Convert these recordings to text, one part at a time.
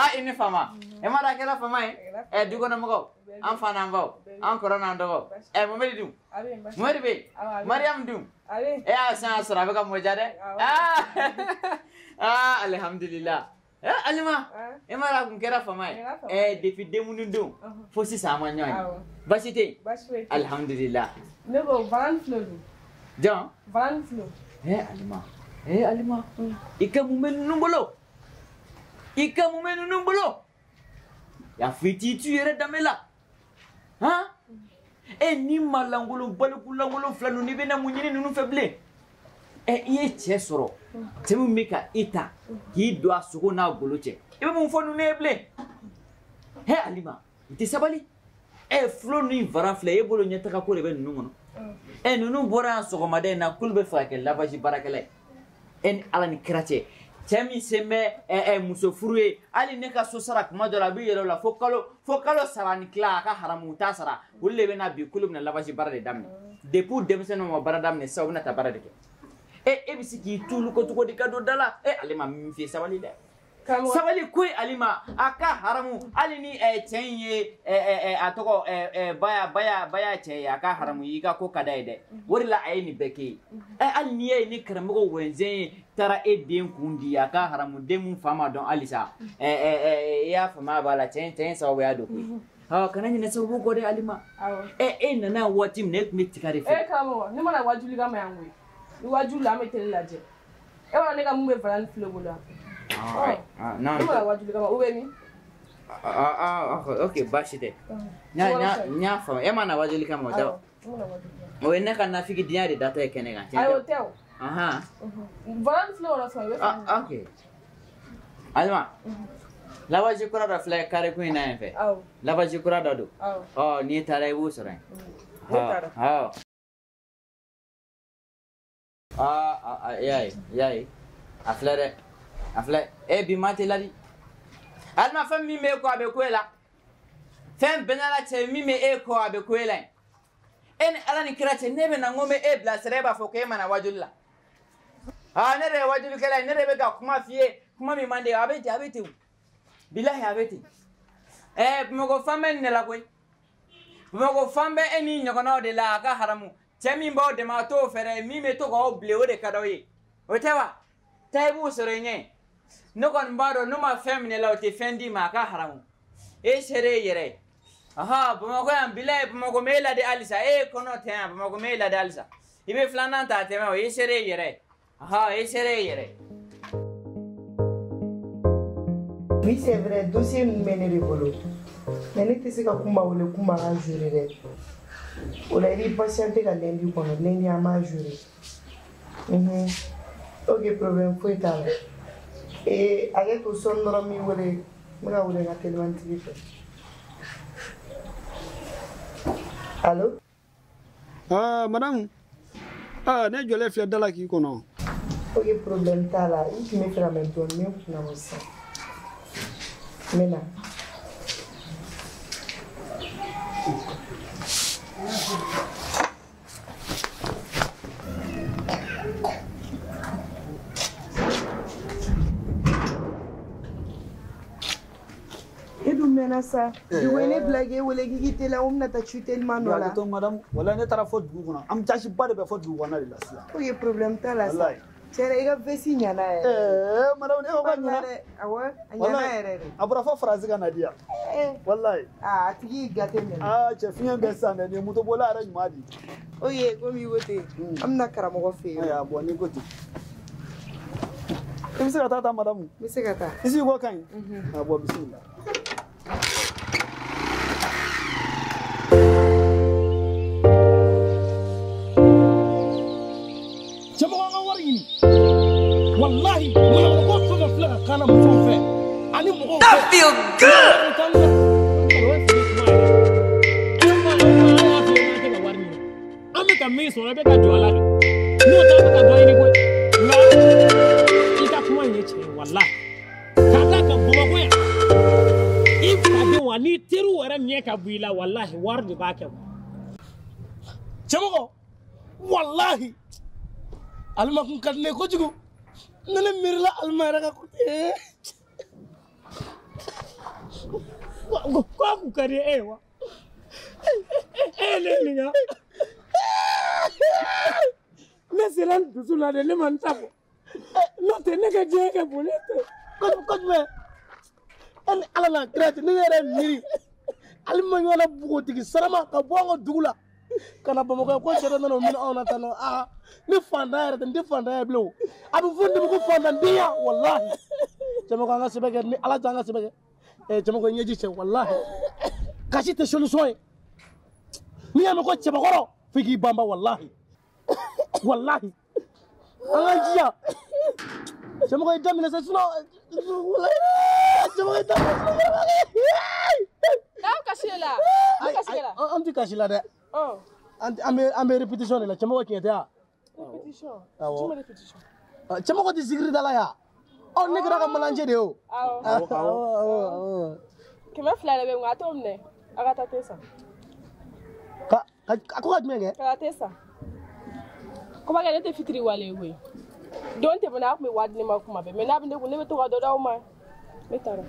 Ah, i ni fama. E ma da kɛra fama ye? Ɛ du kɔnɔ mɔgɔw, an fa n'an baw, an kɔrɔ n'an dɔgɔw. Ɛ Mohamed dun? Mohamed bɛ yen? Mariam dun? E y'a san sɔrɔ a bɛ ka mɔ ja dɛ. Ah, ah, alhamdulillah. Eh, Alima, e ma da kun kɛra fama ye? Eh, depuis denkundi don fo sisan an ma ɲɔgɔn ye. Baasi tɛ yen? Alhamdulillah. Ne ko Varan Flo dun? Jɔn? Varan Flo. Eh, Alima. Eh, Alima. I ka mun bɛ ninnu bolo? I ka mun bɛ ninnu bolo? Y'a fɔ i t'i tu yɛrɛ danbe la. Han? E ni maa lankolon baliku lankolon fila ninnu, i bɛna mun ɲini ninnu fɛ bilen? Ɛ i ye cɛ sɔrɔ, cɛ min bɛ ka i ta k'i don a sogo n'a golo cɛ, i bɛ mun fɔ ninnu ye bilen? He Alima, i tɛ sabali. Ɛ Flo ni Varan filɛ, e bolo ɲɛtaga ko de bɛ ninnu kɔnɔ. Ɛ ninnu bɔra yan sɔgɔmada in na k'olu bɛ fɛ ka kɛ lavage baarakɛla ye. E ni Ala ni kira cɛ, cɛ min sen bɛ ɛ muso furu ye, hali ne ka so sara kuma dɔ la a bɛ yɛlɛ o la fo kalo saba ni tila a ka haramu t'a sara. Olu de bɛ na bi k'olu bɛna lavage baara de daminɛ. Depuis denmisɛnninw ma baara daminɛ sisan u bɛna taa baara de kɛ. E bɛ se k'i tu olu kɔ cogo di ka don da la? E Alima min f'i ye sabali dɛ. Sabali koyi Alima, a ka haramu hali ni cɛ in ye a tɔgɔ baya cɛ ye, a ka haramu i ka ko ka d'a ye dɛ. O de la a ye nin bɛɛ kɛ ye. Hali n'i ye ni karamɔgɔ wɛnzɛn ye taara e den kun di, a ka haramu den mun fa ma dɔn halisa, i y'a faamuya b'a la, cɛ in sababuya don koyi. Kana ɲinɛ sababu kɔ dɛ Alima. E nana waati min na e tun bɛ tiga de fɛ. E karamɔgɔ, ne mana wajuli kama yan koyi. Ni wajuli la an bɛ télé lajɛ. E b'a dɔn ne ka mun bɛ Varan Flo bolo yan? Ah, non. Ne mana wajuli kama, ou bɛ min? Ah, ok, baasi tɛ. N y'a faamu. E ma na wajuli kama o tɛ wa? O ye ne ka nafigidenya de datɔ ye kɛnɛ kan. Ayi, o tɛ o. Ahan. Varan Flo yɔrɔ sɔrɔ i bɛ fɛ. Ah, ok. Alima, lavage kura dɔ filɛ carré kun in na yan fɛ. Awɔ. Lavage kura dɔ don. Awɔ. Ɔ n'i taara i b'o sɔrɔ yen. Ne taara. Awɔ. Ah, i y'a ye. A filɛ dɛ. A filɛ. E bi ma tɛ ladi. Alima, fɛn min b'e kɔ a bɛ ko e la. Fɛn bɛɛ n'Ala cɛ, min bɛ e kɔ a bɛ ko e la yen. E ni Ala ni kira cɛ, ne bɛ na n ko n bɛ e bilasira, e b'a fɔ k'e ma na wajuli la. Ah, ne de ye wajulikɛla ye, ne de bɛ ka kuma f'i ye, kuma min man di ye, a bɛ ten, a bɛ ten. Bilahi a bɛ ten. Bamakɔ fan bɛ nin de la koyi. Bamakɔ fan bɛ e ni ɲɔgɔnnaw de la, a ka haramu. Cɛ min b'aw dɛmɛ a t'o fɛ dɛ, min bɛ to k'aw bilen o de ka d'aw ye. O tɛ wa? Taa i b'u sɔrɔ i ɲɛ. Ne kɔni b'a dɔn n'u ma fɛn minɛ la, o tɛ fɛn d'i ma, a ka haramu. E sere e yɛrɛ ye. Aha, Bamakɔ yan, bilahi Bamakɔ m'e ladi halisa. E ye kɔnɔ tɛ yan, Bamakɔ m'e ladi halisa. I bɛ filanan ta a tɛmɛ o, e sere e yɛrɛ ye. Aha, e sere e yɛrɛ ye. Oui, c'est vrai, dossier ninnu bɛ ne de bolo. Mais ne tɛ se ka Kunba wele Kunba ka gérer dɛ. O la i b'i patienter ka lundi kɔnɔ, lundi an b'a gérer. Ok, problème foyi t'a la. Ee, hakɛ to sɔɔni dɔrɔn n b'i wele, n bɛ ka wele n ka telimantigi fɛ. Allo? Ah, madame. Ah, ne jɔlen filɛ da la k'i kɔnɔ. Ok, problème t'a la. I tun bɛ fɛ ka mɛn dɔɔni, n bɛ kunna bɔ sisan. N bɛ na. E dun mɛnna sa. Dugu ye ne bila k'e wele k'i k'i teliya, ko n bɛna taa ci teliman dɔ la. Hakɛ to madame, walahi ne taara fɔ dugu kɔnɔ. Embouteillage ba de bɛ fɔ dugu kɔnɔna de la sisan. Ok, problème t'a la sa. Walahi. Cɛ i ka veste ɲɛna yɛrɛ. Madame, e ko k'a ɲɛna. Awɔ, a ɲɛna yɛrɛ de. A bɔra fɔ Faransi ka na di yan. Walahi. Aa, a tigi y'i gâté mɛnɛ. Aa, cɛ fiɲɛ bɛ sisan dɛ, nin ye motobolila yɛrɛ ɲuman di. Ok, komi i ko ten, an bɛna karamɔgɔ fɛ yen. Ayiwa, bon n'i ko ten. I bɛ se ka taa ta madame? N bɛ se ka taa. I sigi ko ka ɲi? Ah, bon bisimila. Cɛmɔgɔ, an ka wari ɲini. Wallahi, manamana ko fɛn fɛn filɛ ka kan na musow fɛ ani mɔgɔw fɛ. That feel good. An bɛ ka min sɔrɔ, i bɛ ka jɔ a la de. N'o tɛ, an bɛ ka dɔ ɲini koyi. Nka i ka kuma in ye tiɲɛ ye, walahi. K'a d'a kan Bamakɔ yan, i fadenw ani teriw yɛrɛ ɲɛ ka bɔ i la, walahi, wari de b'a kɛ. Cɛmɔgɔ, walahi, Alima kun ka di ne ye kojugu. Ne miirila Alima yɛrɛ ka ko. Ko a kun ka di e ye wa? E ye ne ɲininka. Ne sera n dusu la de, ne ma n ta fɔ. N'o tɛ ne ka diɲɛ kɛ bon ne tɛ. Ko jumɛn? E ni Ala n'a kira cɛ, ne yɛrɛ miiri. Hali ma ɲɔgɔn na npogotigi sarama ka bɔ an ka dugu la. Ka na Bamakɔ ko cɛ dɔ nana o minɛ anw na tan nɔ. Aa ne fantan yɛrɛ tɛ, n tɛ fantanya bilen o. A bɛ fɔ nin de ma ko fantandenya walahi. Cɛmɔgɔ an ka sɛbɛn kɛ ni Ala cɛ an ka sɛbɛn kɛ. Cɛmɔgɔ ɲɛji cɛ walahi. Kasi tɛ solution ye. N'i y'a mɛn ko cɛbakɔrɔ f'i k'i banba walahi. Walahi. An k'an jija. Cɛmɔgɔ i daminɛ sa sinon walahi cɛmɔgɔ i daminɛ sinon. N'aw kasi la. Aw kasi la. An tɛ kasi la dɛ. An bɛ répétition de la cɛmɔgɔ tiɲɛ tɛ wa? Répétition. Awɔ. Jumɛn répétition? Cɛmɔgɔ tɛ zikiri da la yan. Ɔ ne kɛra ka manager de ye o. Awɔ. Awɔ. 200 de bɛ n kun, a t'o minɛ. A ka taa te san. Ka a ko ka jumɛn kɛ? Ka taa te san. Kɔmakɛ ne tɛ fitiri wale ye koyi. Don tɛmɛna a tun bɛ wari di ne ma kuma bɛɛ mais n'a bɛ ne kun ne bɛ to ka dɔ d'aw ma. Ne taara.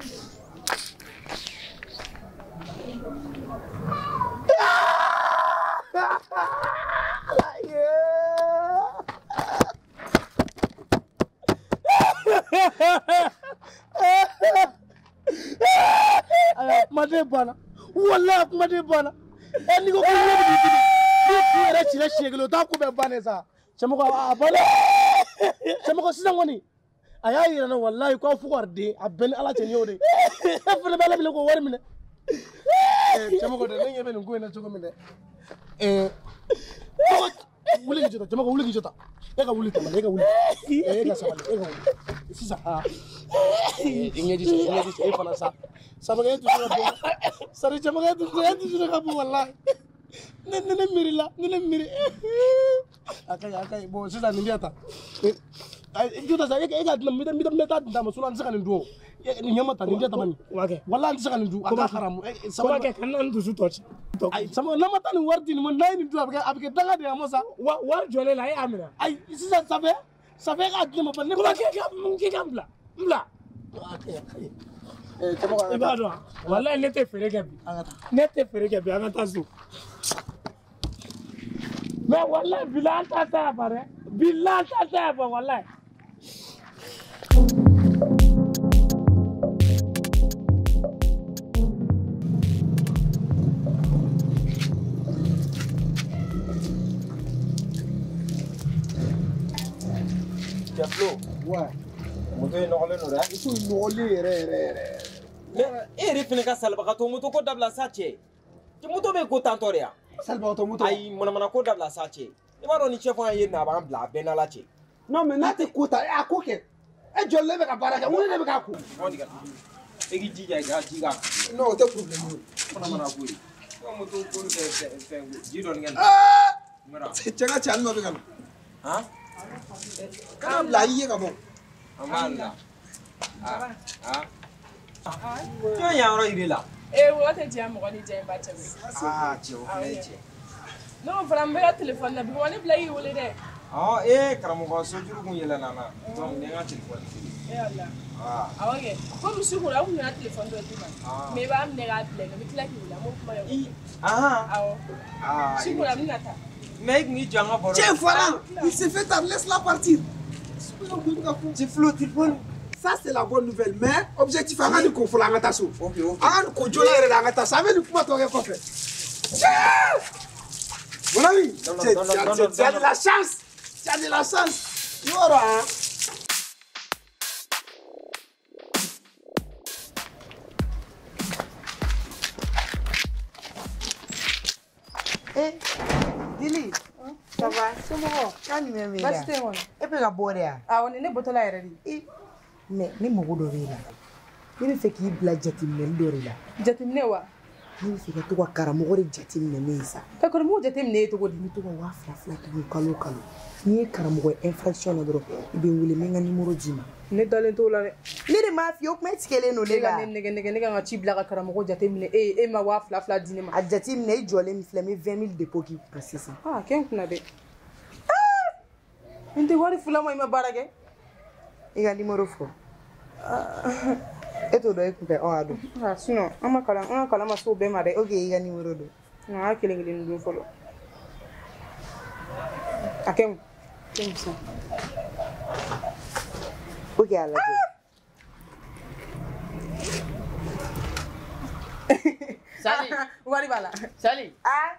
Ayiwa kumaden banna walahi kumaden banna. Ɛ n'i ko ko ɲɛ bɛ k'i dimi n'i kun yɛrɛ cira siɲɛ kelen o t'a ko bɛɛ bannen sa. Cɛmɔgɔ a banna. Cɛmɔgɔ sisan kɔni a y'a yira n na walahi k'aw fugariden a bɛɛ ni Ala cɛ nin y'o de ye. E fana bɛ Ala minɛ k'o wari minɛ. Cɛmɔgɔ dɛ ne ɲɛ bɛ nin ko in na cogo min dɛ. Wuli k'i jɔ tan cɛmɔgɔ wuli k'i jɔ tan. E ka wuli tamale e ka wuli. E ka sabali e ka wuli. Sisan aa i ɲɛji cɛ i ɲɛji cɛ e fana sa. Sabali e dusu ka bon. Sari cɛmɔgɔ e dusu ka bon walahi. Ne miiri la ne miiri. A ka ɲi bon sisan nin bɛ yan tan. Jɔ ta sa e ka di ne ma n bɛ taa d'a ma sinon an tɛ se ka nin dun o. Nin ɲɛ ma ta nin tɛ tabali. Walahi an tɛ se ka nin dun a ka haramu. Kɔmakɛ kana n dusu tɔ ci. Ayi sama n'an ma taa nin wari di nin ma n'a ye nin dun a bɛ kɛ danga de ye a ma sa. Wari jɔlen la e y'a minɛ. Ayi sisan ça fait k'a di ne ma ne. Kɔmakɛ k'i ka n bila n bila. I b'a dɔn walahi ne tɛ feere kɛ bi. Ne tɛ feere kɛ bi an ka taa so. Mais walahi bilahi an t'a ta yan fa dɛ. Bilahi an t'a ta yan fa walahi. Cɛflo. Ouais. Moto in nɔgɔlen don dɛ. Moto in nɔgɔlen yɛrɛ yɛrɛ yɛrɛ. Mais e yɛrɛ fana ka salibagatɔ moto ko dabila sa cɛ. Moto bɛ ko tantɔ de yan. Salibagatɔ moto. Ayi manamana ko dabila sa cɛ. I b'a dɔn ni chef an ye na a b'an bila a bɛɛ n'Ala cɛ. Non mais n'a tɛ ko ta a ko kɛ. E jɔlen bɛ ka baara kɛ mun de bɛ k'a ko? E k'i jija i ka ji k'a kan. Non o tɛ problème ye. Manamana ko ye. I ka moto ko tɛ fɛn ji dɔɔni kɛ nin. Cɛ ka cɛ ale ma bɛ ka na. Han? Kana bila i ye ka bɔ. An b'a la. Jɔn y'an yɔrɔ yir'i la? Wula tɛ diya mɔgɔ ni diya ba cɛ koyi. Aa cɛ o fana ye tiɲɛ. Ne ko fana n bɛ ka telefɔni na bi wa ne bila y'i wele dɛ. Ɔ karamɔgɔ sojuru kun yɛlɛnna n na donc n ye n ka telefɔni feere. E Ala. Awɔ kɛ komi su kora n kun nana telefɔni dɔ d'i ma. Mais i b'a minɛ k'a bila yen nɔ n bɛ tila k'i wele an b'o kuma kɛ. Awɔ. Su kora n bɛna taa. Mais i kun y'i jɔ an ka baro. Tiens voilà, il s'est fait tard, laisse-la partir. Tiflo téléphone. Ça c'est la bonne nouvelle, mais objectif an ka nin ko fɔlɔ an ka taa so. Ok ok. An ka nin ko joona yɛrɛ de an ka taa so an bɛ nin kuma tɔ kɛ kɔfɛ. Mon ami, tu as de la chance. Tu as de la chance. Yɔrɔ han. Eh, Dili, ça va? Somɔgɔw? Kan jumɛn b'e la? Baasi tɛ yen kɔni. E bɛ ka bɔ de wa? Awɔ nin ne bɔtɔla yɛrɛ de. Mais ne mago dɔ b'e la. Ne bɛ fɛ k'i bila jateminɛli dɔ de la. Jateminɛ wa? Ne bɛ fɛ ka to ka karamɔgɔ de jateminɛ ne ye sa. Ka karamɔgɔ jateminɛ e cogo di? N bɛ to ka 2000 tugu kalo o kalo. N'i ye karamɔgɔ ye infraction na dɔrɔn i bɛ n wele n bɛ n ka numéro d'i ma. Ne dalen t'o la dɛ. Ne de m'a f'i ye o kuma e tigɛlen don ne la. Ne ka ne nɛgɛ nɛgɛ ne ka n ka ci bila ka karamɔgɔ jateminɛ e ye e ma 2000 di ne ma. A jateminɛ i jɔlen min filɛ n bɛ 20 000 dépôt k'i kunna sisan. Aa kɛ n kunna dɛ. N tɛ wari fila ma i ma baara kɛ. I ka numéro fɔ. E t'o dɔn e kun tɛ a dɔn. Ah sinon an ma kalan an ka kalan ma s'o bɛɛ ma dɛ. Ok i ka numéro don. Non an kelen kelen dun fɔlɔ. A kɛ mun? Kɛ mun sisan? Ok a lajɛ. Sali. Wari b'a la. Sali. Ah.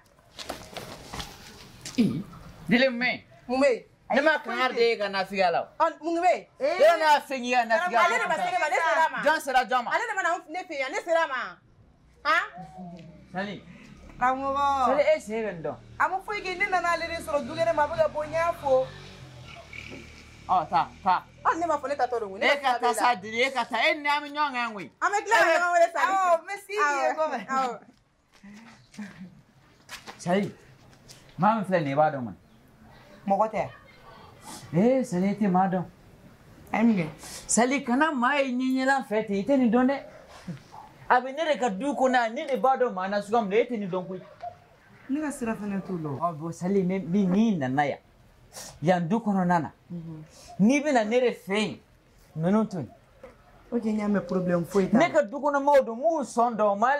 Dile mun bɛ yen? Mun bɛ yen? Ne ma kangari de ye ka nafigiya la o. Mun bɛ yen? Yɔrɔ ne y'a fɛ k'i ka nafigiya. Ale de ma se ne ma, ne sera a ma. Jɔn sera jɔn ma? Ale de ma na ne fɛ yan, ne sera a ma. Han? Sali. Karamɔgɔ. Sali e sen bɛ nin dɔn. A ma foyi kɛ ne nana ale de sɔrɔ dukɛnɛ ma a bɛ ka bɔ n y'a fo. Ɔ taa taa. Hali ne ma fɔ ne tatɔ don. E ka taa sa Dili e ka taa e ni an bɛ ɲɔgɔn kan yan koyi. An bɛ tila ka ɲɔgɔn wele Sali. Awɔ n bɛ si ye kɔfɛ. Awɔ. Sali maa min filɛ nin ye i b'a dɔn kɔni. Mɔgɔ tɛ. Ee Sali e tɛ maa dɔn. A ye mun kɛ? Sali kana maa ye ɲɛɲɛlan fɛ ten i tɛ nin dɔn dɛ. A bɛ ne de ka du kɔnɔ yan ne de b'a dɔn maa na suguya min na e tɛ nin dɔn koyi. Ne ka sira fana t'o la. Ɔ bon Sali n'i nana yan yan du kɔnɔna na n'i bɛna ne de fɛ yen ninnu to yen. Ok n y'a mɛn problème foyi t'a la. Ne ka du kɔnɔ mɔgɔw don m'u sɔn dɔn maa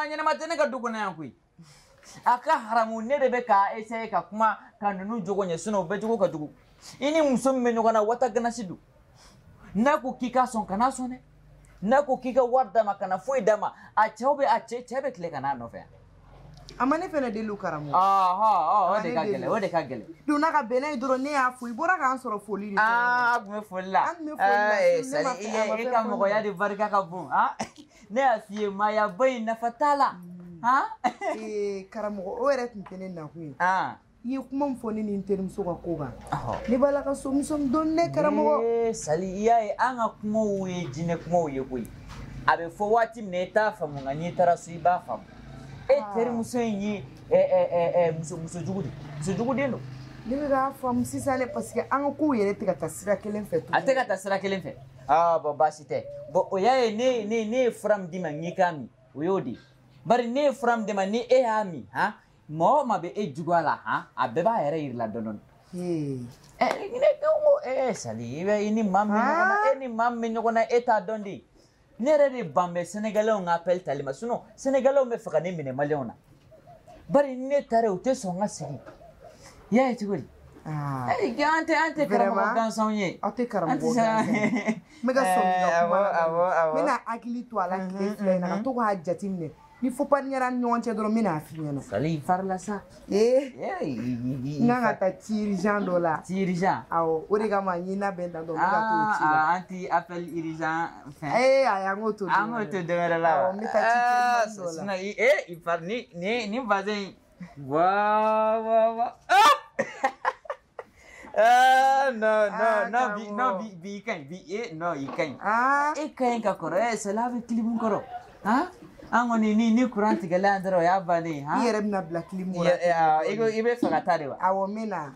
ɲɛnama tɛ ne ka du kɔnɔ yan koyi. A ka haramu ne de bɛ k'a essayer ka kuma ka ninnu jogo ɲɛ sinon u bɛɛ jogo ka jugu. I ni muso min bɛ ɲɔgɔn na wata ganasi don. N'a ko k'i ka sɔn kana sɔn dɛ. N'a ko k'i ka wari d'a ma kana foyi d'a ma a cɛw bɛ a cɛ bɛ tile ka n'a nɔfɛ yan. A ma ne fɛnɛ deli karamɔgɔ. O de ka gɛlɛn o de ka gɛlɛn. Donna ka bɛn n'a ye dɔrɔn ne y'a fo i bɔra k'an sɔrɔ foli de. Aa a tun bɛ foli la. An tun bɛ foli la. Sali e ka mɔgɔya de barika ka bon ne y'a f'i ye maayaba in nafa t'a la. Ee karamɔgɔ o yɛrɛ tun tɛ ne nakun ye. I ye kuma min fɔ ne ni n terimuso ka ko kan. Ne b'a la ka somisɔn dɔɔni dɛ karamɔgɔ. Ee Sali i y'a ye an ka kumaw ye jinɛ kumaw ye koyi. A bɛ fɔ waati min na i t'a faamu nka n'i taara so i b'a faamu. E terimuso in ye muso jugu de muso jugu den don. Ne bɛ k'a faamu sisan dɛ parce que an ka kow yɛrɛ tɛ ka taa sira kelen fɛ tuguni. A tɛ ka taa sira kelen fɛ. Aa bon baasi tɛ bon o y'a ye ne ye fura min d'i ma n k'i k'a min o y'o de ye. Bari ne ye fura min d'i ma ni e y'a min han maa o maa bɛ e juguya la han a bɛɛ b'a yɛrɛ yir'i la dɔɔni dɔɔni. Ne ko Sali i bɛ i ni maa min bɛ ɲɔgɔn na e ni maa min bɛ ɲɔgɔn na e t'a dɔn de. Ne yɛrɛ de ban bɛ Sénégalais ka appel tali ma sinon Sénégalais bɛ fɛ ka ne minɛ Maliyɛnw na. Bari ni ne taara u tɛ sɔn n ka segin. I y'a ye cogo di? An tɛ karamɔgɔ gansanw ye. Aw tɛ karamɔgɔ gansan ye. N bɛ ka sɔmi i ka kuma la. N bɛna hakili to a la tile fila in na ka to k'a jateminɛ. Ni faux pas kɛra an ni ɲɔgɔn cɛ dɔrɔn n bɛna f'i ɲɛna. Sali i farila sa. Ee n kan ka taa ci urgent dɔ la. Ci urgent. Awɔ o de kama n y'i labɛn tan tɔ n bɛ ka t'o ci la. An ti appel urgent fɛn. Ee ayi an k'o to don wɛrɛ. An k'o to don wɛrɛ la. Awɔ n bɛ taa ci teliman dɔ la. Sinon i fari ni bazin in. Wa wa wa. Ah non non non bi non bi bi i ka ɲi bi non i ka ɲi. E ka ɲi ka kɔrɔ Sali a bɛ kilimu kɔrɔ. An kɔni ni kuran tigɛla yan dɔrɔn o y'a bannen ye. I yɛrɛ bɛna bila kilimu kɔrɔ. I ko i bɛ fɛ ka taa de wa? Awɔ n bɛ na.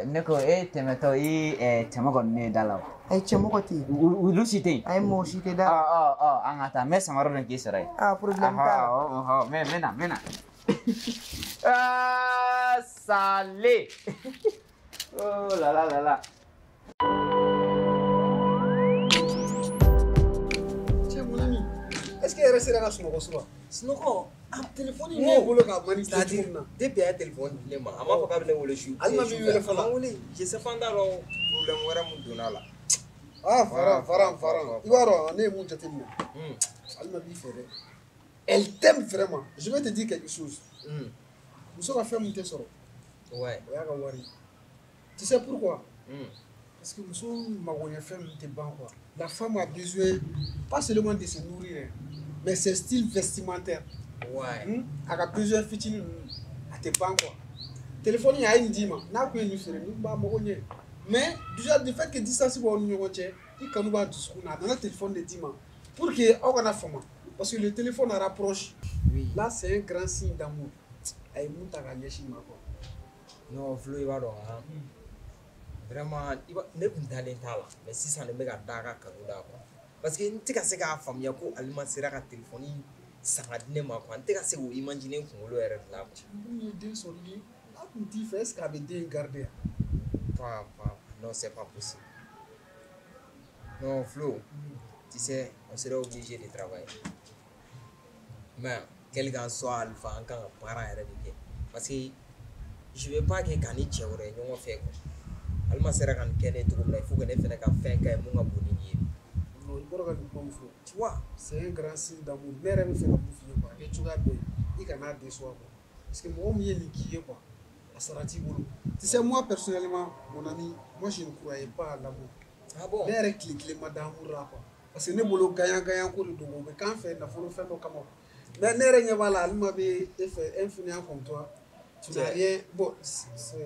Ne ko e tɛmɛtɔ i cɛmɔgɔ kɔni ne ye da la o. Ayi cɛmɔgɔ tɛ yen. Olu si tɛ yen. Ayi mɔgɔ si tɛ da la. An ka taa n bɛ samara dɔ k'i sɔrɔ yen. Ah problème t'a la. N bɛ na n bɛ na. Ah Sali. Oh là là là là. Est-ce que yɛrɛ sera ka sunɔgɔ sɔrɔ? Sunɔgɔ, a téléphone in b'e bolo k'a manipuler cogo min na. Depuis a ye téléphone di ne ma, a m'a fɔ k'a bɛ ne wele su. Ale ma min wele fɔlɔ. A ma wele, je sais pas n t'a dɔn problème wɛrɛ mun donna a la. Ah Faran Faran Faran, i b'a dɔn ne ye mun jateminɛ? Alima b'i fɛ dɛ. Elle t'aime vraiment. Je vais te dire quelque chose. Muso ka fɛn mun tɛ sɔrɔ. Ouais. O y'a ka wari ye. Tu sais pourquoi? Parce que muso magoɲɛ fɛn min tɛ ban quoi. La femme a besoin pas seulement de se nourrir, mais ses styles vestimentaires. Ouais. A ka besoin fitinin ninnu a tɛ ban quoi. Téléphone in a ye nin d'i ma n'a kun ye nin feere nin b'a mago ɲɛ. Mais déjà du fait que distance b'aw ni ɲɔgɔn cɛ, i kanu b'a dusukun na a nana téléphone de d'i ma pour que aw kana fama. Parce que le téléphone rapproche. Oui. Là c'est un grand signe d'amour. A ye mun ta k'a ɲɛsin i ma quoi. Non Flo i b'a dɔn han. Vraiment ne kun dalen t'a la mais sisan ne bɛ ka da a ka kanu la quoi. Parce que n tɛ ka se k'a faamuya ko Alima sera ka téléphone san ka di ne ma quoi. N tɛ ka se k'o imaginer n kunkolo yɛrɛ de la quoi. Mun ye den sɔrɔ i ye n'a kun t'i fɛ est ce que a bɛ den garder yan? Pas, non c'est pas possible. Non Flo, Tu sais, on serait obligé de travailler. Mais quel qu'en soit Alpha, an kan ka baara yɛrɛ de kɛ. Parce que je veux pas que ka ni cɛ wɛrɛ ye ɲɔgɔn fɛ quoi. Alima sera ka nin kɛ ne ye cogo min na, il faut que ne fɛnɛ ka fɛn kɛ ye mun ka bon ni nin ye. Non, i bɔra ka nin kuma min fɔ. Tu vois? C'est un grand signe d'amour. Ne yɛrɛ bɛ fɛ ka mun f'i ye quoi, a kɛ cogoya bɛɛ i kana déçoit quoi. Parce que mɔgɔ min ye nin k'i ye quoi, a sara t'i bolo. Tu sais, moi personnellement, mon ami, moi je ne croyais pas à l'amour. Ah bon? Ne yɛrɛ tile kelen ma da amour la quoi. Parce que ne bolo gagnant gagnant ko de don, o bɛ k'an fɛ nafolo fɛn dɔ kama. Mais ne yɛrɛ ɲɛ b'a la, Alima bɛ e fɛ, un fainéant comme toi, tu n'as rien. Bon, c'est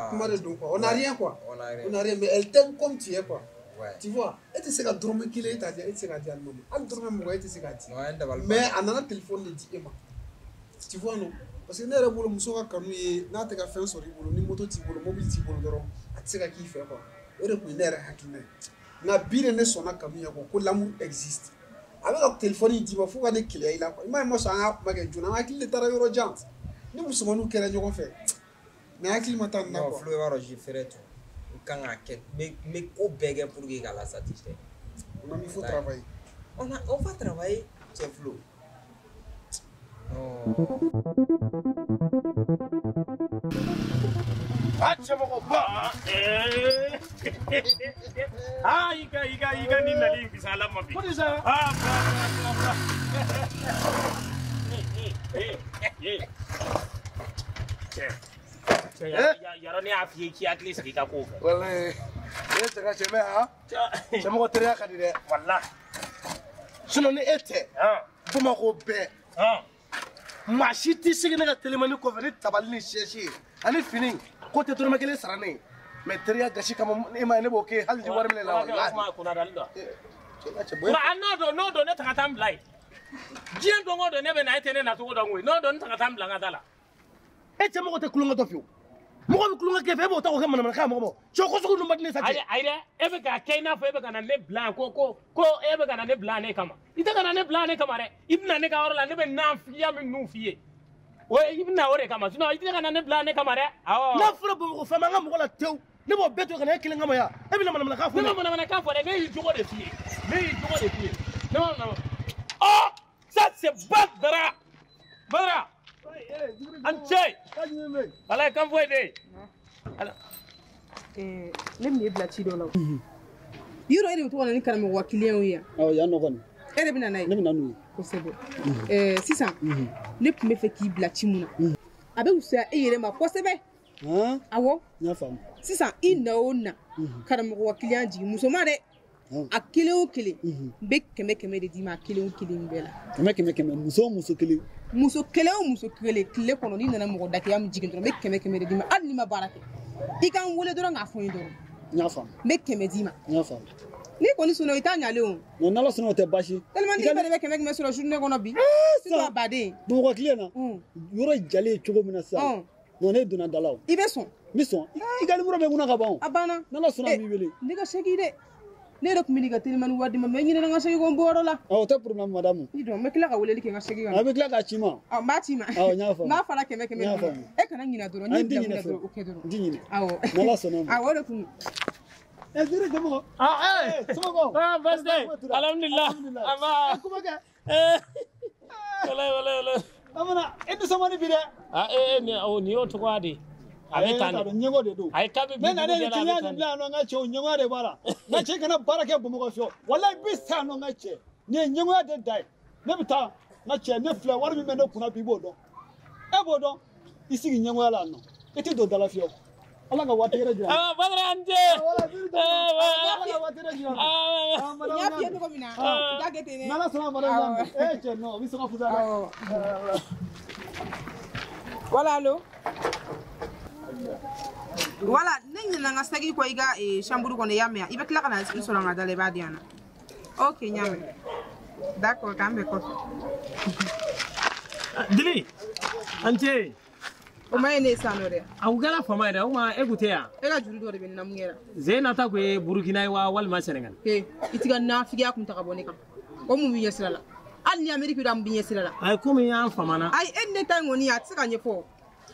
kuma de don quoi. On n'a rien quoi. On n'a rien. On n'a rien, mais elle t'aime comme tu es quoi. Ouais. Tu vois, e tɛ se ka dɔrɔmɛ kelen e t'a di, e tɛ se k'a di Alima ma. Hali dɔrɔmɛ 20 e tɛ se k'a di. Non, dabali Mais a nana téléphone de di e ma. Tu vois non? Parce que ne yɛrɛ bolo muso ka kanu ye n'a tɛ ka fɛn sɔrɔ i bolo, ni moto t'i bolo, mobili t'i bolo dɔrɔn, a tɛ se ka k'i fɛ quoi. O de tun ye ne yɛrɛ hakilina ye. Nka bi de ne sɔnna kanu ye quoi, ko l'amour existe. A bɛ ka téléphone d'i ma fo ka ne keleya i la quoi. I m'a ye ma sɔn an ka kuma kɛ joona, an hakili de taara yɔrɔ jan. Ni musomaninw kɛra ɲɔgɔn fɛ, mais hakili ma taa nin na Non, quoi. Flo, i b'a dɔn je ferai tout. N kan k'a kɛ, n bɛ ko bɛɛ kɛ pour que k'a la satisfaire. Mon ami, il faut travailler. On va travailler, cɛ Flo. Non. A cɛmɔgɔba. Ah, i ka nin nali in fisayala ma bi. Ko di sa? Ah, bra bra bra bra. Eh, eh, eh. Cɛ. Cɛ, yarɔ ne y'a f'i ye k'i hakili sigi i ka kow fɛ. Walayi. E cɛ ka cɛ mɛ han. Cɛmɔgɔ teriya ka di dɛ. Walahi. Sinon ni e tɛ. Bamakɔ bɛɛ. Maa si t'i sigi ne ka telimani kɔfɛ ni tabali ni sɛsi ye ani fini ko tɛ dɔrɔmɛ kelen sara ne ye. Mais teriya gasi kama e ma ye ne b'o kɛ hali ni wari minɛ la O walahi. kuma kunnadali dɔ. Cɛ ka cɛ bonya. Nka n'o don ne ta ka taa n bila yen. Diɲɛ don o don ne bɛ na e tɛ ne nacogo dɔn koyi. N'o don ne ta ka taa n bila n ka da la. E cɛ mɔgɔ tɛ kulonkɛ dɔ fiyewu. Mɔgɔ bɛ kulonkɛ kɛ fɛ e b'o ta k'o kɛ manamanakan mɔgɔ ma. Cɛ ko sugu ninnu man di ne sa cɛ. Ayi dɛ, e bɛ k'a kɛ i n'a fɔ e bɛ ka na ne bila yan ko e bɛ ka na ne bila ne kama. I tɛ ka na ne bila ne kama dɛ. I bɛ na ne ka yɔrɔ la, ne bɛ nafigiya min f'i ye. O i bɛ na o de kama, sinon i tɛ ka na ne bila ne kama dɛ. Awɔ. N'a fɔra Bamakɔ faama an ka mɔgɔ la tewu ne b'o bɛɛ to ka na e kelen kama yan e bɛ na manamanakan fɔ Ne ne. ma manamanakan fɔ dɛ, ne y'i jogo de f'i ye. Ne y'i jogo de f'i ye. Ne ma manamana. Oh, ça c'est Badara. Badara. An cɛ. Walayi kan foyi tɛ yen. Ala. Ne bɛna e bila ci dɔ la o. Yɔrɔ e de bɛ to ka na ni karamɔgɔ ka client ye yan. Awɔ, yan nɔ kɔni. E de bɛ na n'a ye. Ne bɛ na n'u ye. Kosɛbɛ. Sisan ne tun bɛ fɛ k'i bila ci mun na. A bɛ fisaya e yɛrɛ ma kosɛbɛ. Awɔ. N y'a faamu. Sisan i na o na karamɔgɔ ka client jigin muso ma dɛ. A kelen o kelen n bɛ 100 100 de d'i ma a kelen o kelen bɛɛ la. 100 100 100, muso o muso kelen. Muso kelen o muso kelen tile kɔnɔ n'i nana mɔgɔ dakɛya min jigin dɔrɔn n bɛ 100 100 de d'i ma hali n'i ma baara kɛ. I ka n wele dɔrɔn k'a fɔ n ye dɔrɔn. N y'a faamu. N bɛ 100 d'i ma. N y'a faamu. N'i kɔni sɔnna i t'a ɲalen o. Non, n'Ala sɔnna o tɛ baasi ye. Tellement n'i bɛɛ de bɛ 100 100 sɔrɔ journée kɔnɔ bi. Surtout a baden. Bamakɔ tile na, yɔrɔ jalen cogo min na sisan. Non, ne donna da la o. I bɛ sɔn. N bɛ sɔn. I ka numéro bɛ n kunna ka ban o. A banna. N'Ala sɔnna n b'i wele. Ne ka seki dɛ. Ne yɛrɛ tun bɛ n'i ka telimani wari di ma mais n ɲinɛna n ka seki kɔ n bɔyɔrɔ la. Awɔ, o tɛ problème madame. I dɔn n bɛ tila ka weleli kɛ n ka seki kan. A bɛ tila k'a ci n ma. Ɔ n b'a ci ma. Awɔ, n y'a faamu. N b'a fara 100 100 N y'a d'i ma. faamu. E kana ɲinɛ dɔrɔn Ayi, n'i n tɛ bila ɲinɛ mun na fiyewu. dɔrɔn o kɛ dɔrɔn. N tɛ ɲinɛ. Awɔ. N'Ala sɔnna ma. Awɔ o de kun. Ɛ Ziri somɔgɔw. Ah, eh. Somɔgɔw. Ah, baasi tɛ yen. Alhamdulillah. An ba. Kuma kɛ. Eh. Walayi walayi walayi. Bamanan, e nisɔn man di bi dɛ. Ah, eh, nin o nin y'o cogoya de ye. A bɛ tan de. Ɲɛgo de don. Ayi, kabi bi Ne nana dugu ni jɛra a bɛ client de tan de. bila yan nɔ n ka cɛw ɲɛgoya de b'a la. N ka cɛ kana baara kɛ Bamakɔ fiyewu. Walayi i bɛ sa yan nɔ n ka cɛ. Nin ye ɲɛgoya de da ye. Ne bɛ taa n ka cɛ ne filɛ wari min bɛ ne kunna bi i b'o dɔn. E b'o dɔn. I sigi ɲɛgoya la yan nɔ. I tɛ don da la fiyewu. Ala ka waati wɛrɛ jira. Ah, Badara an ce. Ala ka waati wɛrɛ jira. N y'a f'i ye cogo min na. I k'a kɛ ten dɛ. N'Ala sɔnna madame Awɔ. E cɛ non o bɛ sɔn ka fisaya dɛ. Awɔ. Voilà allo. Voilà ne ɲinɛna n ka saki kɔ i ka chambre kɔnɔ i y'a mɛn i bɛ tila ka na n sɔrɔ n ka da la i b'a di yan nɔ. Ok n y'a mɛn. D'accord k'an bɛn kɔfɛ. Dili. An ce. O ma ye ne ye sisan nɔ dɛ. A kun kɛra fama ye dɛ, o kuma e kun tɛ yan. E ka juru dɔ de bɛ ne na mun kɛra? Zena ta kun ye Burukina ye wa walima Sɛnɛgali. He i t'i ka nafigiya kun ta ka bɔ ne kan. O mun b'i ɲɛ sira la? Hali ni Amérique don a mun b'i ɲɛ sira la? Ayi, komi y'an famana. Ayi e ni ne ta in kɔni a tɛ se ka ɲɛfɔ.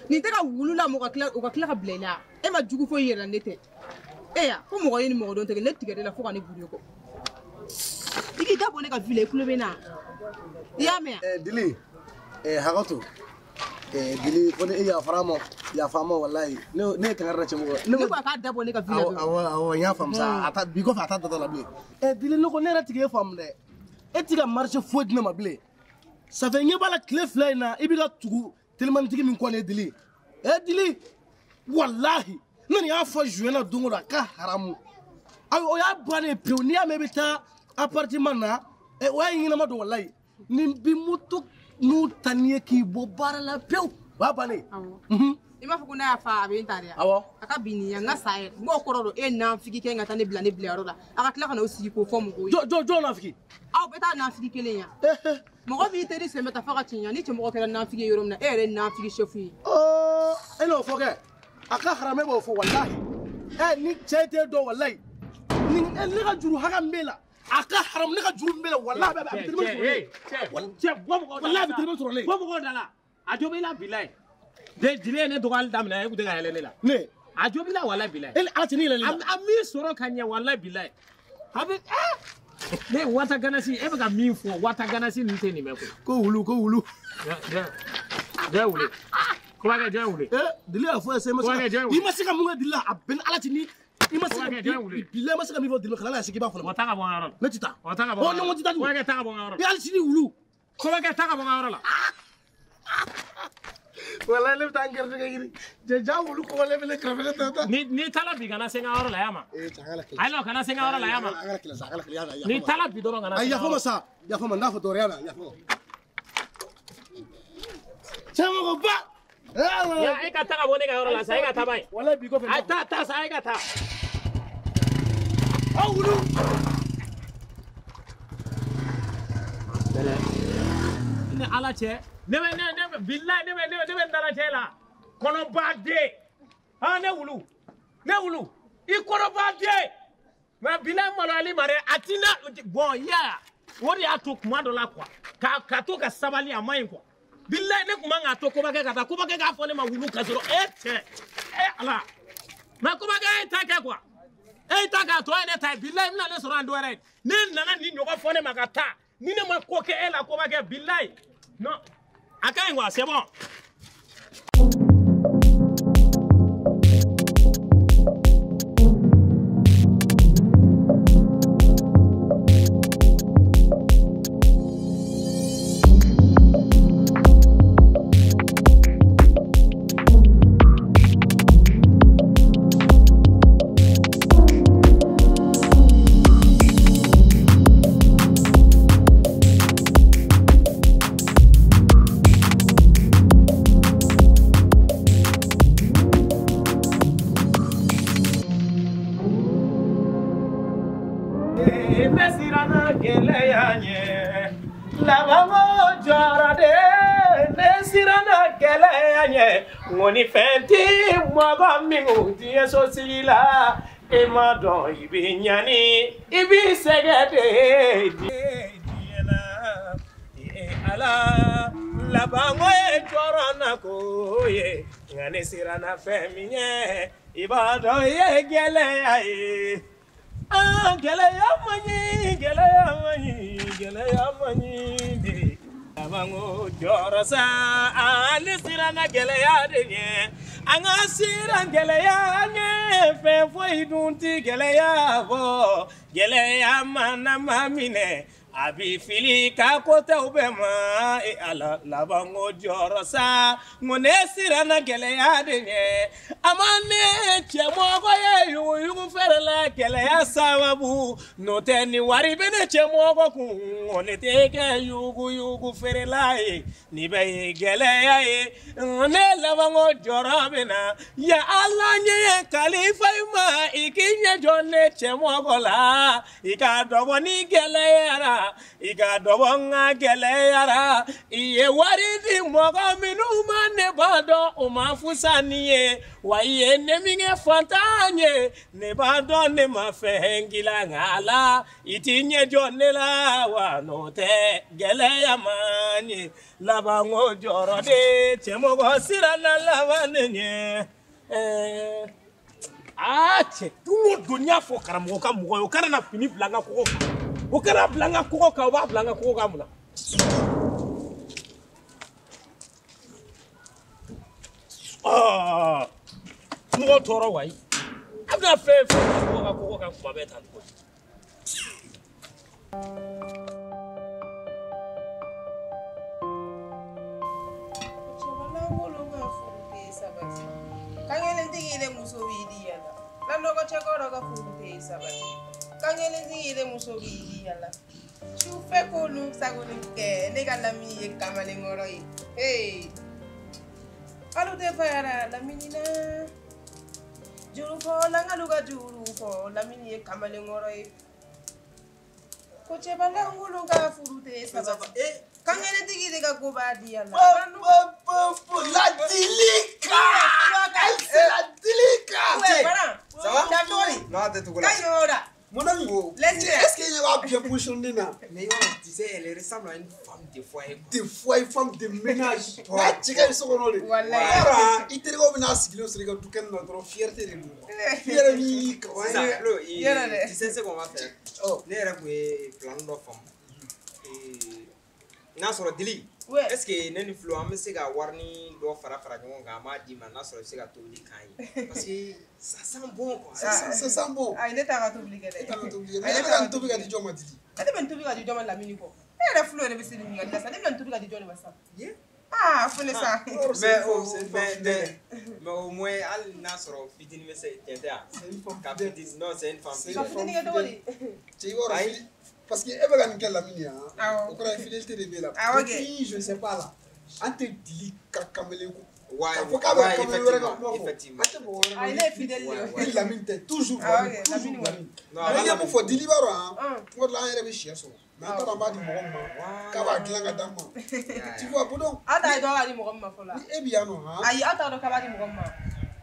Nin tɛ ka wulu lamɔ ka tila o ka tila ka bila i la. E ma jugu foyi yɛrɛ la ne tɛ. E ya fo mɔgɔ ye ni mɔgɔ dɔn tɛ ne tigɛ de la fo ka ne buru kɔ. I k'i da bɔ ne ka vie la i tulo bɛ n na. I y'a mɛn wa? Dili hakɛto Dili ko ne yafara ma yafa ma walayi ne ye kangari da cɛmɔgɔ ne ko a k'a da bɔ ne ka vie la dɔrɔn. Awɔ n y'a faamu sa a ta bi kɔfɛ a ta datɔ la bilen. Dili ne ko ne yɛrɛ tigi ye faamu dɛ e ti ka marché foyi di ne ma bilen. Ça fait ɲɛ b'a la tile 2 in na i bɛ ka tugu telimanitigi min kɔ ne Dili. Dili walahi ne nin y'a fɔ juin na don o don a ka haramu. Ayi o y'a bannen pewu n'i y'a mɛn i bɛ taa appartement na o y'a ɲɛnama don walayi nin bi moto n'u ta n'i ye k'i bɔ baara la pewu o y'a bannen. I b'a fɔ ko n'a y'a fa a bɛ n ta dɛ. Awɔ. A ka bin nin ye n ka sa yɛrɛ n b'o kɔrɔ dɔn e ye nafigi kɛ ka taa ne bila ne bilayɔrɔ la a ka tila ka n'o sigi k'o fɔ mɔgɔw ye. Jɔn nafigi. Aw bɛ taa nafigi kelen yan. Mɔgɔ b'i teri sen bɛ taa fo ka tiɲɛ ni cɛmɔgɔ kɛra nafigi ye yɔrɔ min na e yɛrɛ ye nafigi chef ye. E n'o fɔ kɛ a ka haramɛ b'o fɔ walahi ni cɛ t'e dɔn walahi ni ne ka juru hakɛ min b'e la a ka haramu ne ka juru min b'e la walahi a bɛ teliman sɔrɔ ne. Cɛ bɔ mɔgɔw da la. Walahi a bɛ teliman sɔrɔ ne. Bɔ mɔgɔw da la a jo b'i la bilayi. Dili ye ne dɔgɔyali daminɛ e kun tɛ ka yɛlɛ ne la. Ne. A jo b'i la walahi bilayi. E ni Ala cɛ ne yɛlɛla. A m'i sɔrɔ ka ɲɛ walahi bilayi. A bɛ ne wata ganasi e bɛ ka min fɔ wata ganasi ninnu tɛ nin mɛn koyi. Ko wulu ko wulu. Jɔn wuli. Kobakɛ jɔn wuli. Dili y'a fɔ ye i ma se ka mun kɛ Dili la a bɛɛ ni Ala cɛ ni i ma se ka bilayi i ma se ka min fɔ Dili la kana n'a sigi i b'a fɔ ne ma. O ta ka bɔ n ka yɔrɔ la. Ne ti taa. O ta ka bɔ n ka yɔrɔ la. Ne ko n ti taa dun. Kobakɛ ta ka bɔ n ka yɔrɔ la. I hali sini wulu. Kobakɛ ta ka bɔ n ka yɔrɔ la. Walayi ne bɛ taa n gɛrɛsɛgɛ ɲini cɛ ja wulu kɔgɔlen bɛ ne kɛrɛfɛ ne tɛ taa. N'i taara bi kana se n ka yɔrɔ la yan ma. Cɛ an kana kɛlɛ. Ayi non kana se n ka yɔrɔ la yan ma. An kana kɛlɛ sa an kana kɛlɛ yan. N'i taara bi dɔrɔn kana se n ka yɔrɔ la. Yafa ma sa yafa ma n t'a fɔ dɔwɛrɛ yan yafa ma. Cɛmɔgɔba. Ya e ka taa ka bɔ ne ka yɔrɔ la sa e ka taa ba ye. Walayi bi kɔfɛ. A taa sa e ka taa. Aw wulu. Ni Ala cɛ ne bɛ ne bilayi ne bɛ n dala cɛ la kɔnɔba den ah ne wulu i kɔnɔba den mɛ bilayi maloyali ma dɛ a ti na bɔn ya o de y'a to kuma dɔ la quoi ka to ka sabali a ma ɲi quoi bilayi ne kun man k'a to kobakɛ ka taa kobakɛ k'a fɔ ne ma wulu ka sɔrɔ e cɛ e Ala mɛ kobakɛ e ta kɛ quoi e ta k'a tɔ ye ne ta ye bilayi n bɛna ne sɔrɔ yan dɔ wɛrɛ ye ne nana nin ɲɔgɔn fɔ ne ma ka taa ni ne ma ko kɛ e la kobakɛ bilayi non a ka ɲi quoi c'est bon. Ŋɔni fɛn ti mɔgɔ min kun diɲɛ sosigi la e ma dɔn i bɛ ɲani i b'i sɛgɛn de diɲɛ na Ala labanko ye jɔrɔ na ko ye nka ne siranna fɛn min ɲɛ i b'a dɔn i ye gɛlɛya ye gɛlɛya man ɲi gɛlɛya man ɲi gɛlɛya man ɲi de. Labanko jɔrɔ sa ne siranna gɛlɛya de ɲɛ an ka siran gɛlɛya ɲɛ fɛn foyi dun ti gɛlɛya bɔ gɛlɛya mana ma minɛ a bi fili ka ko tɛw bɛɛ ma e Ala labanko jɔrɔ sa n ko ne siranna gɛlɛya de ɲɛ a ma ne cɛmɔgɔ ye yuguyugu fɛrɛ la gɛlɛya sababu n'o tɛ ni wari bɛ ne cɛmɔgɔ kun ko ne tɛ kɛ yuguyugu feerela ye ni bɛ ye gɛlɛya ye ne labanko jɔrɔ bɛ na ya Ala ɲɛ kalifa i ma i k'i ɲɛ jɔ ne cɛmɔgɔ la i ka dɔbɔ ni gɛlɛyara i ka dɔbɔ n ka gɛlɛyara i ye wari di mɔgɔ minnu ma ne b'a dɔn o ma fusa ni ye wa i ye ne min kɛ fantan ye ne b'a dɔn ne ma fɛn k'i la nka Ala i t'i ɲɛ jɔ ne la wa n'o tɛ gɛlɛya man ɲi labanko jɔrɔ de cɛmɔgɔ siranna laban ne ɲɛ. Aa cɛ don o don n y'a fɔ karamɔgɔ ka mɔgɔ ye o kana na fini bila n ka kogo kan. U kana bila n ka kogo kan, u b'a bila n ka kogo kan mun na? Aa, mɔgɔ tɔɔrɔ wayi. A bɛna fɛn fɛn bila ka kogo kan kuma bɛɛ tan cogo di? Kangelentigi de muso b'i di yala. Lanɔgɔ cɛkɔrɔ ka furu tɛ sabati. Kangelentigi de muso b'i di yala. Sufɛ k'olu sagoni kɛ ne ka lamini ye kamalenkɔrɔ ye. Hey! Alu tɛ fayara lamini na. Juru fɔ langalu ka juru fɔ lamini ye kamalenkɔrɔ ye. Ko cɛbalankolon ka furu tɛ sabati. Kangelentigi de ka ko b'a di yala. La Dilika! C'est la Dilika! Ça va? Non, t'es tout là. Mon ami, est-ce qu'il y a bien positionné là? Mais tu sais, elle ressemble à une femme de foyer. De foyer, femme de ménage. Ah, tu sais, ils sont là. Il te regarde, il fierté de nous. Fierté, tu sais ce qu'on va faire? Ne plan de femme. N'a sɔrɔ Dili, est-ce que ne ni Flo an bɛ se ka wari dɔ fara fara ɲɔgɔn kan an b'a d'i ma n'a sɔrɔ i bɛ se ka tobili k'an ye parce que ça sent bon quoi. Ça sent bon. Ayi ne t'a ka tobili kɛ dɛ. E t'a ka tobili kɛ. Ne bɛ ka nin tobi ka di jɔn ma Dili? Ne bɛ nin tobi ka di jɔn ma Lamini kɔ. E yɛrɛ Flo yɛrɛ bɛ se nin ɲininkali la sa ne bɛ nin tobi ka di jɔn de ma sa. Ah fo ne sa. Mais au moins hali n'a sɔrɔ fitinin bɛ se tiɲɛ tɛ wa? Ka fitinin non c'est une femme. Ka fitinin kɛ cogo di? Cɛ i b'a dɔn parce que e bɛ ka nin kɛ Lamini ye o kɔrɔ ye fidélité de b'e la. Depuis je sais pas là an tɛ Dili ka kamalen ko. K'a fɔ k'a bɛ kamalen wɛrɛ ka kuma fɔ. An tɛ mɔgɔ wɛrɛ Ayi ne ye fidèle de ye. Ni Lamini tɛ toujours Lamini toujours Lamini. Mais i ye mun fɔ Dili b'a dɔn tuma dɔ la an yɛrɛ bɛ sɛ sɔrɔ mais an t'a dɔn an b'a di mɔgɔ min ma k'a b'a dilan ka d'an ma. Tu vois bon. Aw t'a dɔn k'a di mɔgɔ min ma fɔlɔ. Ni e bɛ yan nɔ. Ayi aw t'a dɔn k'a b'a di mɔgɔ min ma.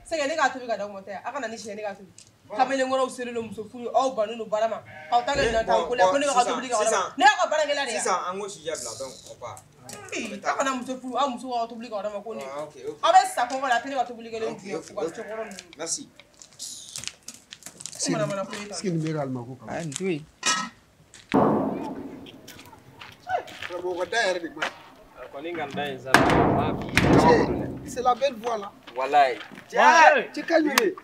C'est ne k'a tobi ka d'aw ma tɛ aw kana ni sɛ ne k'a tobi. Kamalenkɔrɔw selen don muso furu aw bannen don baara ma k'aw ta kɛ minɛn t'aw ko la ko ne bɛ ka tobili kɛ ne y'a ka baarakɛla de ye. Sisan an k'o sujet bila donc on part. Aw kana muso furu aw muso ka tobili kɛ o ma ko ne aw bɛ sa kɔngɔ la a tɛ ne ka tobili kɛlen dun u ka cɛkɔrɔ ninnu. Merci. Est-ce que nin bɛ ka alimako kama? Nin to yen. Karamɔgɔ da yɛrɛ de ma ɲi. A kɔni ka da in sa b'a f'i ye. C'est la belle voix là. Wallahi. Cɛ ka ɲi de.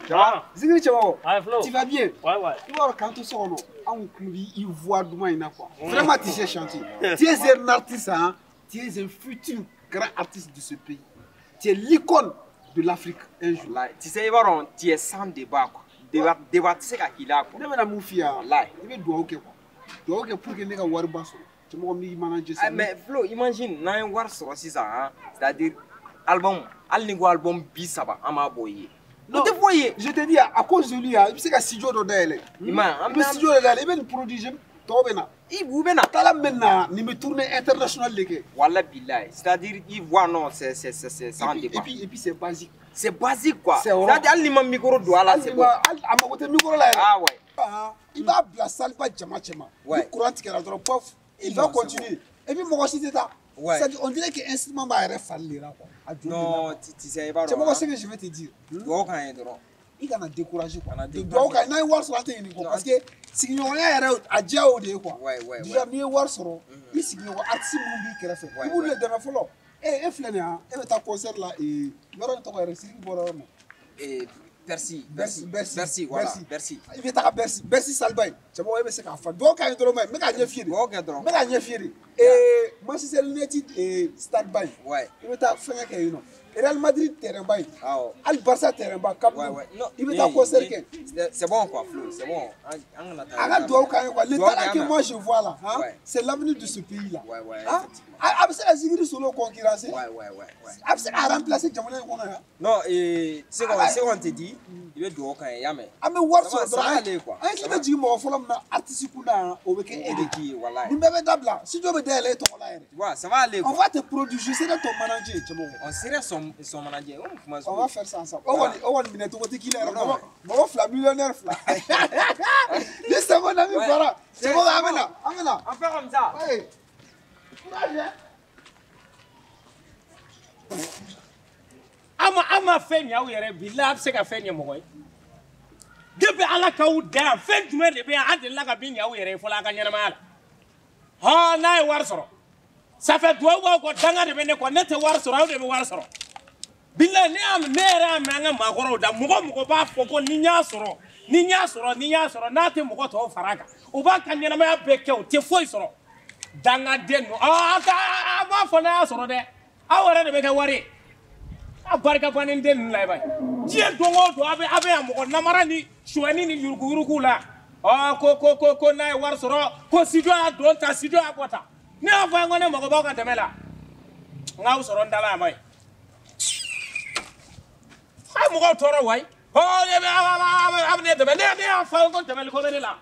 Zikiri cɛbakɔrɔ. Tu vas bien? Ouais ouais. I b'a dɔn k'an to so kɔnɔ anw tulo b'i voix duman in na quoi. Vraiment tu sais chanter. Tu es un artiste hein. Tu es un futur grand artiste de ce pays. Tu es l'icône de l'Afrique un jour. Wallahi. Tu sais i b'a dɔn tu es sans débat quoi. Débat tɛ se ka k'i la quoi. Ne bɛna mun f'i ye Wallahi. I bɛ dugawu kɛ quoi. Dugawu kɛ pour que ne ka wariba sɔrɔ. Cɛmɔgɔ min manager Ah, mais Flo imagine n'an ye wari sɔrɔ sisan hein, c'est-à-dire album hali ni ko album 30 an b'a bɔ i ye. O tɛ foyi ye. Je te dis à cause de lui i bɛ se ka studio dɔ dayɛlɛ. I m'a ye I bɛ studio dɔ dayɛlɛ i bɛ nin produit tɔgɔ bɛ na. I u bɛ na. Taala bɛ na nin bɛ tournée internationale de kɛ. Walahi bilahi c'est-à-dire i voix non c'est sans débat. Et puis c'est basique. C'est basique quoi. C'est c'est-à-dire hali n'i ma micro don a la c'est bon. A mago tɛ micro la yɛrɛ. Ah ouais. I b'a bila salle ba jama cɛma. Ni courant tigɛra dɔrɔn pof il va continuer. Et puis mɔgɔ si tɛ taa. Ouais. C'est-à-dire on dirait que instrument b'a yɛrɛ fali de la quoi. Non, tu sais i b'a dɔn. Cɛmɔgɔ ce que je vais te dire. Dugawu k'an ye dɔrɔn. I kana décourager quoi. Dugawu k'an ye n'a ye wari sɔrɔ an tɛ ɲinɛ kɔ parce que sigiɲɔgɔnya yɛrɛ a diya o de ye quoi. Ouais ouais. Déjà n'i ye wari sɔrɔ i sigiɲɔgɔn artiste minnu b'i kɛrɛfɛ i b'olu de dɛmɛ fɔlɔ. E filɛ nin ye han e bɛ taa concert la yɔrɔ in tɔgɔ yɛrɛ Sidiki bɔra yɔrɔ min. Bercy Bercy voilà Bercy. I bɛ taga Bercy Bercy saliba in cɛmɔgɔ e bɛ se k'a fa dugawu k'an ye dɔrɔn n bɛ k'a ɲɛ f'i ye de. Dugawu kɛ dɔrɔn. N bɛ k'a ɲɛ f'i ye de. Manchester United stade ba in. Ouais. I bɛ taa fɛnkɛ kɛ yen nɔ. Real Madrid terrain ba in. Awɔ. Hali Barça terrain ba Camp Nou. I bɛ taa concert kɛ. C'est bon quoi Flo, c'est bon. An kana taa. A ka dugawu k'an ye quoi. Le talent que moi je vois là, hein, c'est l'avenir de ce pays là. Ouais ouais. A bɛ se ka Zikiri Solo concurrencer. Ouais ouais ouais. A bɛ se ka remplacer jamana in kɔnɔ yan. Non, ce qu'on te dit, i bɛ dugawu k'an ye, i y'a mɛn. An bɛ wari sɔrɔ dɔrɔn an hakili bɛ jigin mɔgɔ fɔlɔ min na artiste kunda yan o bɛ kɛ e de k'i ye walahi. Nin bɛɛ bɛ dabila studio bɛ dayɛlɛ e tɔgɔ la yɛrɛ. Tu vois, ça va aller quoi. On va te produire, je serai ton manager cɛmɔgɔ. On serait son manager. On va faire ça ensemble. O kɔni minɛ cogo tɛ k'i la yɛrɛ. Mɔgɔ fila millionnaire fila. Ni c'est mon ami Fara. Cɛmɔgɔ an bɛ na an bɛ na. On fait comme ça. Ouais. Courage hein. An ma fɛn ɲɛ aw yɛrɛ bi la a bɛ se ka fɛn ɲɛ mɔgɔ ye. Depuis Ala k'aw da yan fɛn jumɛn de bɛ yan an delila ka min ɲɛ aw yɛrɛ ye fɔlɔ a ka ɲɛnamaya la. Hɔn n'a ye wari sɔrɔ. Ça fait duwawu b'aw kɔ danga de bɛ ne kɔ ne tɛ wari sɔrɔ aw de bɛ wari sɔrɔ. Bilayi ne y'a ne yɛrɛ y'a mɛn an ka maakɔrɔw da mɔgɔ b'a fɔ ko ni n y'a sɔrɔ ni n y'a sɔrɔ ni n y'a sɔrɔ n'a tɛ mɔgɔ tɔw fara a kan u b'a ka ɲɛnamaya bɛɛ kɛ u tɛ foyi sɔrɔ. Dangaden ninnu a b'a fɔ n'a y'a sɔrɔ dɛ aw yɛrɛ de bɛ kɛ wari ye. A barika bannen den ninnu la i b'a ye. Diɲɛ don o don a bɛ yan mɔgɔ namara ni sonyani ni yuruguyuruguw la. Ko n'a ye wari sɔrɔ ko studio y'a don ta studio y'a bɔ ta. Ne y'a fɔ a ye ko ne mago b'aw ka dɛmɛ la. N k'aw sɔrɔ n da la a ma ɲi. A ye mɔgɔw tɔɔrɔ wayi. Ne bɛ a bɛ ne dɛmɛ ne y'a fɔ a ye ko dɛmɛli ko bɛ ne la.